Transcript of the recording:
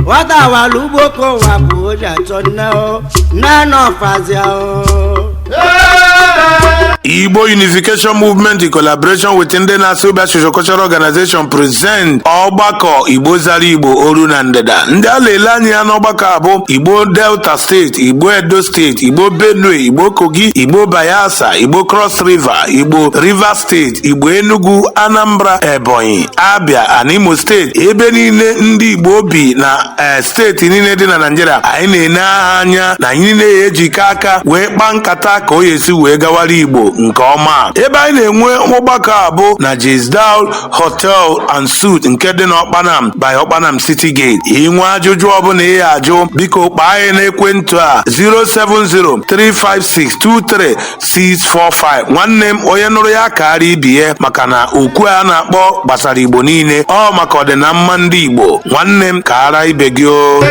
Nwata wara ugbo ka ụwa bụ oji achọ nne o nne nọfazia o. Igbo Unification Movement in collaboration with ndị na-asụ Ụbịa Socio-Cultural Organization present ọgbakọ Igbo zara Igbo oru na ndịda. Ndị a na-ele anya ya n'ọgbakọ a bụ Igbo Delta Steeti, Igbo Edo Steeti, Igbo Benue, Igbo Kogi, Igbo Bayelsa, Igbo Cross River, Igbo Rivers Steeti, Igbo Enugu, Anambra, Ebonyi, Abia and Imo Steeti. Ebe niile ndị Igbo bi na steeti niile dị na Naịjirịa, anyị na-ene anya na anyị niile ejikọ aka wee kpaa nkata ka o esi wee gawara Igbo nke ọma. Ebe anyị na-enwe ọgbakọ a bụ na Jesdal Hotel and Suite nke dị n'Ọkpanam by Ọkpanam City Gate. Inwe ajụjụ ọbụla ị ajụ, biko kpaa anyị n'ekwentị a 07035623645. Nwanne m, onye nụrụ ya karịa ibi ya, maka na okwu a na-akpọ gbasara Igbo niile, ọ maka ọdịnamma ndị Igbo. Nwanne m, kaara ibe gị o.